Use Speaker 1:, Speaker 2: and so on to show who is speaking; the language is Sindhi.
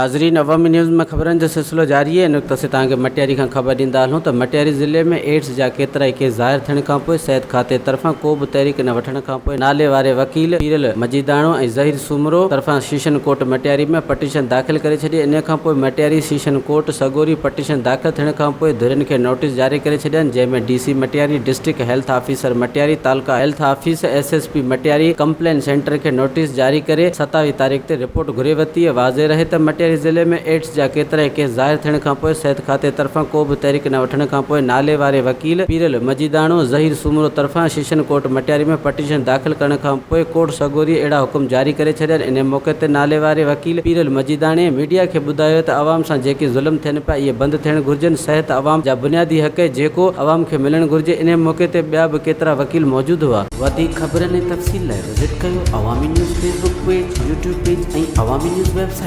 Speaker 1: ناظرين عوامي نيوز ۾ خبرن جو سلسلو جاري آهي ان وقت اسين توهان کي مٽياري کان خبر ڏيندا هلون ته مٽياري ضلعي ۾ ايڊز جا ڪيترائي ڪيس ظاهر ٿيڻ کانپوء صحت کاتي طرفان ڪو به تحريڪ نه وٺڻ کانپوء نالي واري وڪيل پيرل مجيداڻو ۽ ظهير سومرو طرفان سيشن ڪورٽ مٽياري ۾ پٽيشن داخل ڪري ڇڏي انهي کانپوء مٽياري سيشن ڪورٽ سڳوري پٽيشن داخل ٿيڻ کانپوء ڌرين کي نوٽيس جاري ڪري ڇڏيا آهن جنهن ۾ D C Matiari district health officer Matiari taluka health office S S P Matiari complain centre کي نوٽيس جاري ڪري 27 تاريخ تي رپورٽ گهري ورتي. واضح رهي ته مٽياري ضلعي ۾ ايڊز جا ڪيترائي ڪيس ظاهر ٿيڻ کانپوء صحت کاتي طرفان ڪو به تحريڪ نه وٺڻ کانپوء نالي واري وڪيل پيرل مجيداڻو ظهير سومرو طرفان سيشن ڪورٽ مٽياري ۾ پٽيشن داخل ڪرڻ کانپوء ڪورٽ سڳوري اهڙا حڪم جاري ڪري ڇڏيا آهن. انهي موقعي تي نالي واري وڪيل پيرل مجيداڻي ميڊيا کي ٻڌايو ته عوام سان جيڪي ظلم ٿين پيا اهي بند ٿيڻ گهرجن، صحت عوام جا بنيادي حق جيڪو عوام کي ملڻ گهرجي. انهي موقعي تي ٻيا به ڪيترا وڪيل موجود هئا. وڌيڪ خبرن ۽ تفصيل لاء وزٽ ڪيو Awami news Facebook page, YouTube page ۽ Awami news website.